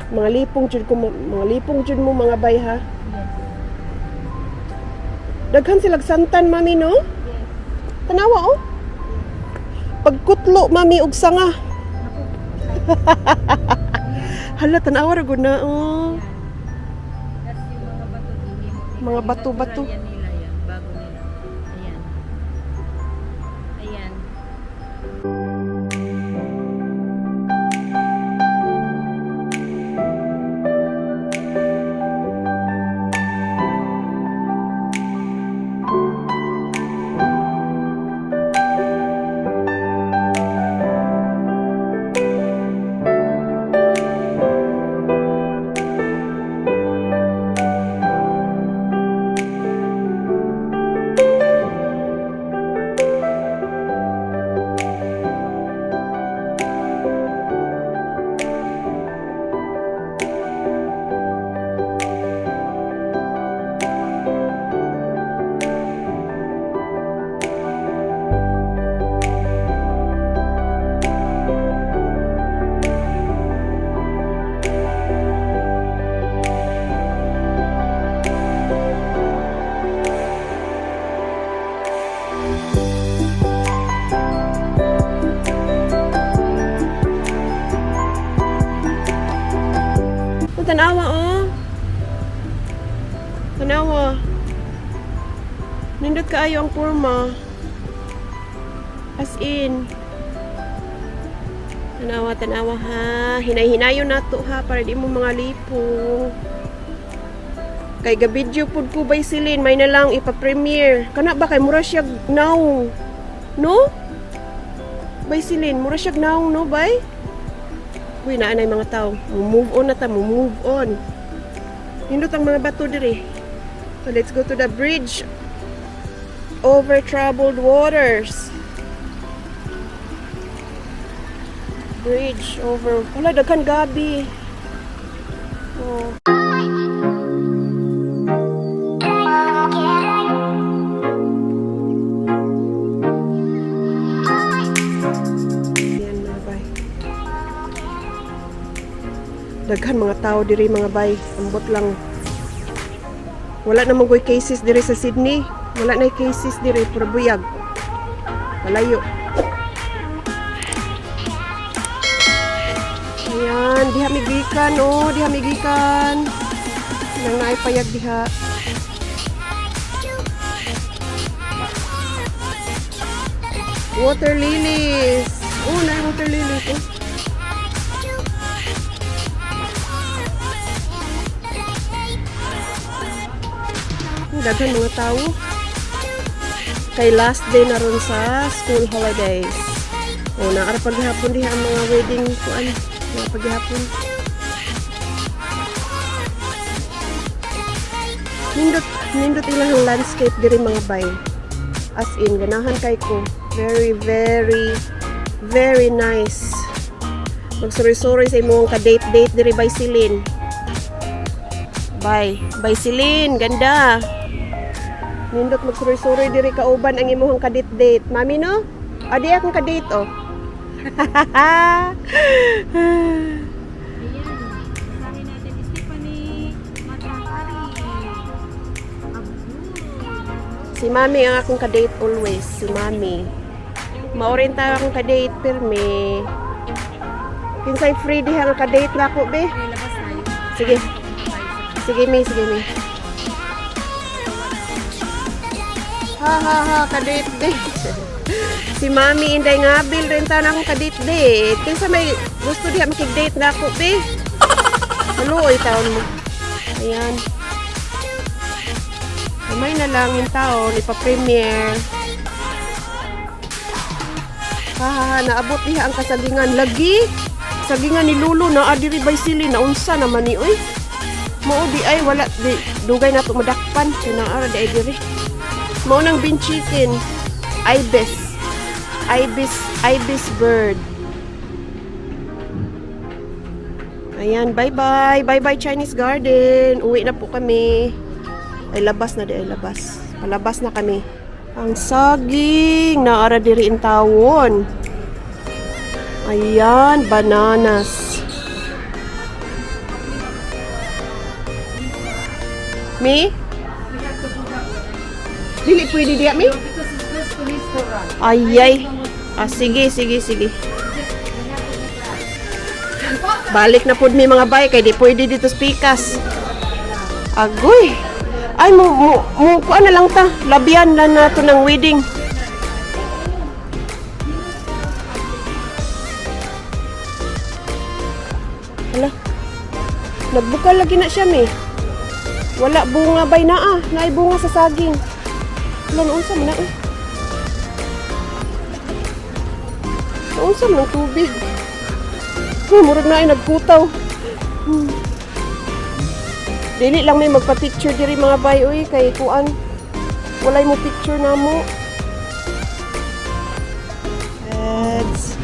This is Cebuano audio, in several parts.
Mga lipong jud ko, mga lipong jud mo, mga bay, ha. Yes. Daghan silag santan, mami, no? Yes. Tanawa, oh. Pagkutlo, mami, og sanga. Naku. Hala, tanawa ra gud na, oh. That's yung mga bato hindi mo. Mga bato-bato. Natural yan nila yan, bago nila. Ayan. Ayan. Oh, tanawa, oh. Tanawa. Nindot kaayo ang porma. As in. Tanawa, tanawa ha. Hinay-hinayon nato ha para di mo mga lipong. Kay gabidyo pud ko bay silin, may na lang ipa-premiere. Kana ba kay mura siya naong? No? Bay silin, mura siya naong, no bay? Uy, naa na yung mga tao. Move on na ta, move on. Nindot ang mga bato diri. So let's go to the bridge over troubled waters. Bridge over. Wala, daghan gabi. Oh. Yan, mga bay. Daghan mga tao diri, mga bay. Ambot lang. Wala na goy cases diri sa Sydney. Wala na cases diri, puro buyag. Malayo. Ayan, diha migikan, oh, diha migikan. Nang naay payag diha. Water lilies. Oh, naay water lilies. Oh. Ang daghan mga tao. Kay last day na ron sa school holidays. O, naara paghihapon diha ang mga wedding kuan, mga paghihapon. Nindot, nindot ilang landscape diri, mga bay. As in, ganahan kay ko. Very, very, very nice. Magsuroy-suroy sa imong ka-date-date diri bay Silin. Bye. Bye, Silin. Ganda. Nindot magsuroy-suroy diri kauban ang imong ka-date-date. Mami, no? Adi akong ka-date, oh. Ayan. Basahin natin. Stephanie Matahari. Abdul. Si Mami ang akong ka-date always. Si Mami. Maorin tayo akong ka-date, pirmi. Kinsay free diha nga ka-date na ako, be. Okay, labas tayo. Sige. Papunta tayo sa Sige, mi. Sige, mi. Ha, ha, ha. Ka-date date. Si Mami Inday Ngabil rin tayo na akong ka-date date. Kinsa may gusto diha makig-date na ako, be. Maluoy taon mo. Ayan. Kamay na lang yung taon, ipa-premiere. Ha, ha, ha, naabot diha ang kasagingan. Lagi! Sagingan ni Lolo na adiri bay sili na unsa naman ni oy. Mao di ay wala di dugay na to madakpan kay naa ra di ay diri. Mao nang bin chicken. Ibis. Ibis, ibis bird. Ayan, bye-bye. Bye-bye, Chinese Garden. Uwi na po kami. Ay, labas na di ay labas. Palabas na kami. Ang saging naara diri in tawon. Ayan, bananas. Mi? Dili pwede diya, mi? Because it's just to restaurant. Ay, ay. Ah, sige, sige, sige. Balik na pud mi, mga bay, kay di pwede dito sa pikas. Agoy. Ay, mo kuan na lang ta. Labian lang nato ng wedding. Hala. Nagbukal lagi na siya, mi. Wala bunga bay na ah. Naay bunga sa saging. Wala, naunsa man na eh. Naunsa man ang tubig. Murag na ay nagkutaw. Dili lang may magpa-picture diri, mga bay, uy, kay kuan. Walay mo picture na mo. Pads.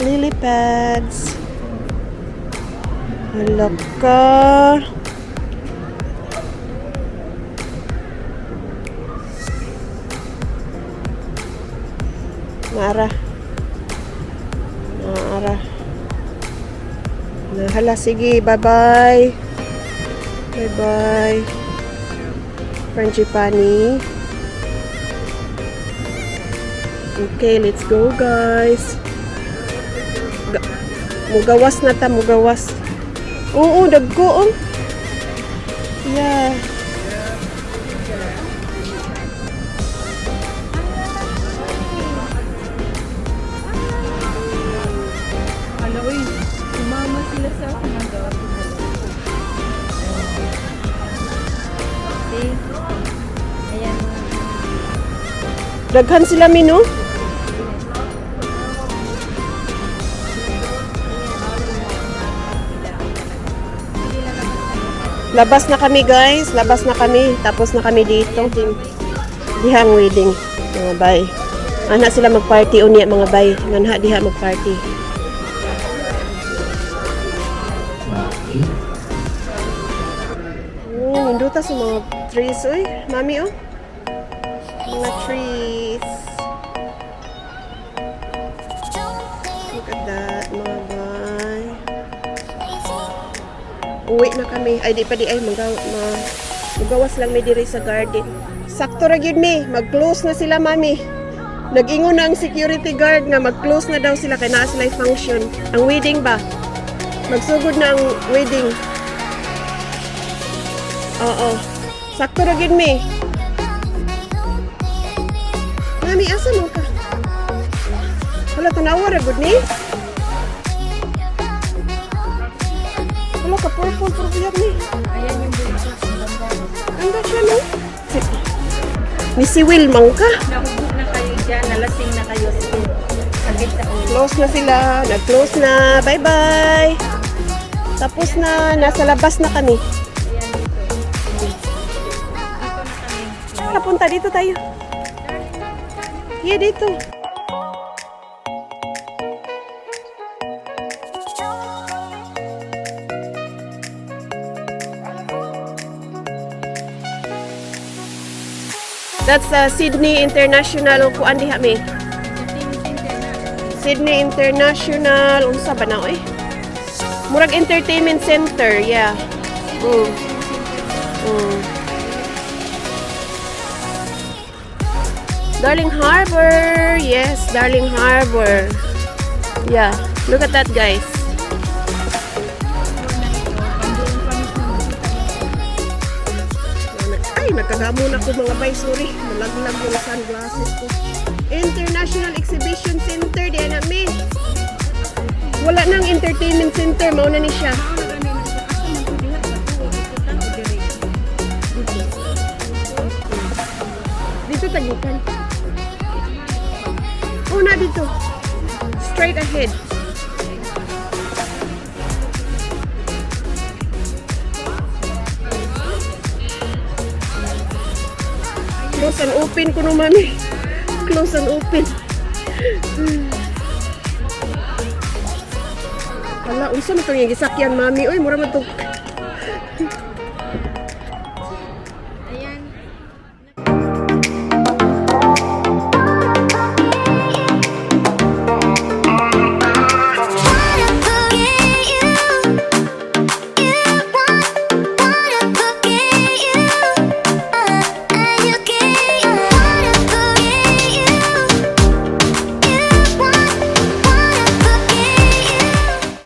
Lily pads. Hala ka. Mara. Mara. Nahala, sige. Bye-bye. Bye-bye. Frangipani. Okay, let's go, guys. Mugawas na ta, mugawas. Oo, dagko oh. Yeah. Hala, uy. Sumama sila sa akin. See? Ayan. Daghan sila, Mino. Labas na kami, guys. Labas na kami. Tapos na kami dito. Dihang wedding. Mga bay. Ana sila magparty unya, mga bay. Nganha diha magparty. Oh, nindota sa mga trees oy. Mami oh. Mga trees. Look at that, mga bay. Uwi na kami. Ay, di pa di ay. Magawas lang mi diri sa garden. Sakto ra gyud mi. Mag-close na sila, mami. Nag-ingon na ang security guard nga mag-close na daw sila kay naa sila function. Ang wedding ba? Magsugod na ang wedding. Oo. Sakto ra gyud mi. Mami, asa man ka? Wala, tanawa ra gud ni. Wala ka purple purple ni. Ayan yung bulaklak. Ang ganda. Ganda siya, no? Ni si Will man ka. Nahubog na kayo dyan. Nalasing na kayo. Sige. Sakit sa ulo. Close na sila. Nag-close na. Bye-bye. Tapos na. Nasa labas na kami. Ayan dito. Dito na kami. Napunta dito tayo. Yeah, dito. That's Sydney International kuan diha mi. Sydney International unsa ba na oy? Murag entertainment center, yeah. Darling Harbor. Yes, Darling Harbor. Yeah, look at that, guys. Ay, nagkagamo na ko, mga bay. Sorry, nalaglag yung sunglasses ko. International Exhibition Center, di na mi. Wala nang entertainment center, mao na ni siya. Mao na gani na siya. Asa man ko diha sa tuwa? Dito lang o diri? Dito. Dito tagikan. Oh, na dito. Straight ahead. Close and open ko no, mami. Close and open. Hala, unsa man tong iyang gisakyan, mami? Uy, mura man tong